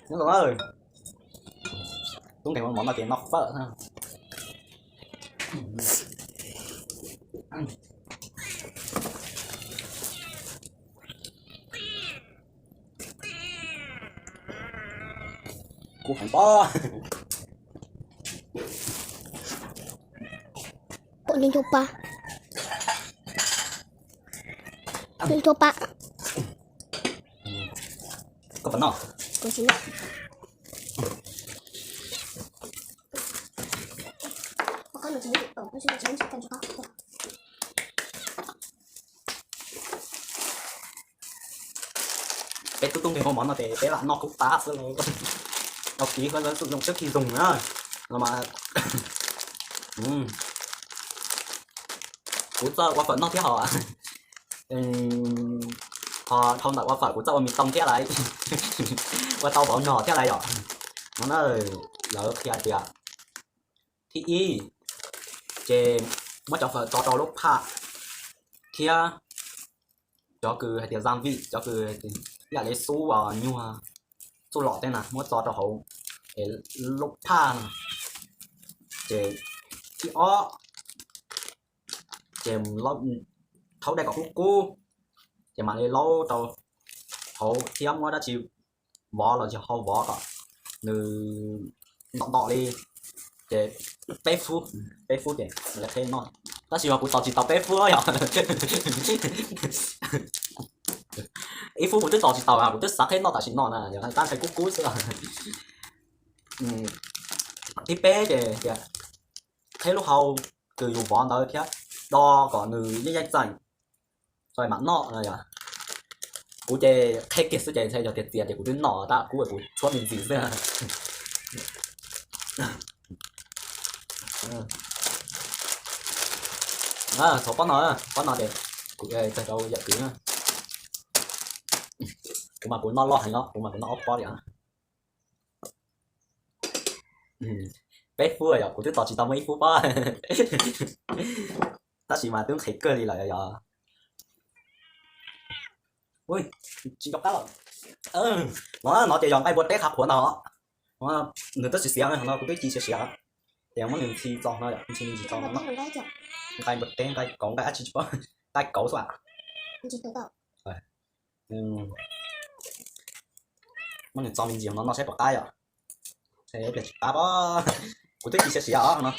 Nyob zoo na, tub nkeeg mov no ces noj fawm na. Kuv heev pob. Pom ncu ncu pa. Ncu ncu pa. Koj puas noj? Kuv tsis noj. Peb tub tub nkeeg mov no ces peb lam noj kub qab xwb lauj. Tau kis hlob lawv xub zoo siab khi zoog na. No mas kuv txawj ua fawm noj thiab hos. Ho dhau ntawm ua fawm kuv txawj ua mis too thiab lawm. Ua tau vauv nog thiab lawm yom. No na, lawv qhia tias thib ib ces muab cov fawm tso rau lub phaj thiab cov kws hais tias zam vij, cov kws ib yam li xub nyuag, xub lom tej na muab tso rau hauv lub phaj no. Ces thib ob ces thaub dej kom kub kub, ces mam li laub rau hauv thiab muab dab tsi vov los yog hau vov kom nws ntom ntom li, ces peb fub, peb fub ces mam li qheb noj. Tab sis mas kuv tos tsis tau peb fub yom. Ib fub kuv twb tos tsis tau, kuv twb xav qheb noj tam sim no na, yog tab ntshai kub kub xwb. Thib peb ces tias qheb lub hau kws yus vov ntawd thiab do kom nws yeej yeej txaij, txaij mam noj no yom. Kuv ces qheb kiag xwb ces ntshai yog tiag tiag ces kuv twb noj tab kub kuv tshuab me ntsis xwb. Thaum pob no, pob no ces kuv txog rau yawm kwv na. Kuv mas kuv noj loj heev os, kuv mas kuv noj ob pob li. Peb fub yom, kuv twb tos tsis tau muaj ib fub pob. Tab sis mas twb nqhis kawg li lawm yom. Ui, tsis nco qab lawm. No, no ces yog nqaij npua teb qhav qhuav ntag. Nws twb siav siav no, kuv twb ci siav siav. Ces muab nws ntxhi txo no yom, ntxhi ntxhi txo no. Nqaij npua teb, nqaij kauv, nqaij dab tsi tsis paub, nqaij kauv xwb. Muab nws txo me ntsis no noj saib puas qab yom. Pliag tsis qab pob. Kuv twb ci siav siav os no.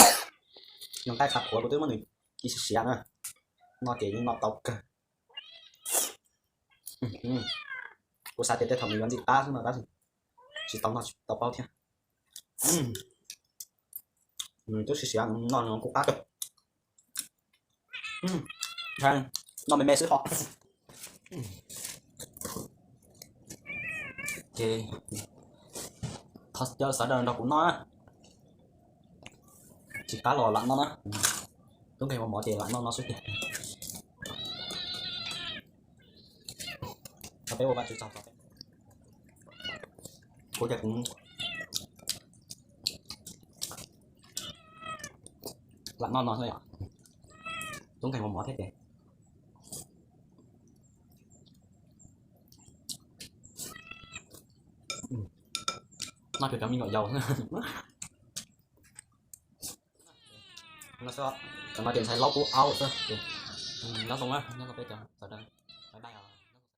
Nws nqaij qhav qhuav kuv twb muab nws ci siav siav na. Noj ces yeej noj tau kawg. Kuv xav tias tej thaum nws yuav ntxim qab xwb no tab sis tsis tau noj tsis tau paub thiab. Nws twb siav siav, noj kub qab kawg. Noj me me xwb ho. Ces thov caw sawv daws nrog kuv noj na. Tsis qab los lam noj na. Tub nkeeg mov mov ces lam noj no xwb tiag. Thov peb ua Vajtswv tsaug. Kuv ces kuv lam noj no xwb yom. Tub nkeeg mov mov thiab ces noj cuag cov me nyuam yaus. No xwb, cov no ces ntxhais laub kub aub xwb. Nyob zoo na, nyob zoo peb cov sawv daws.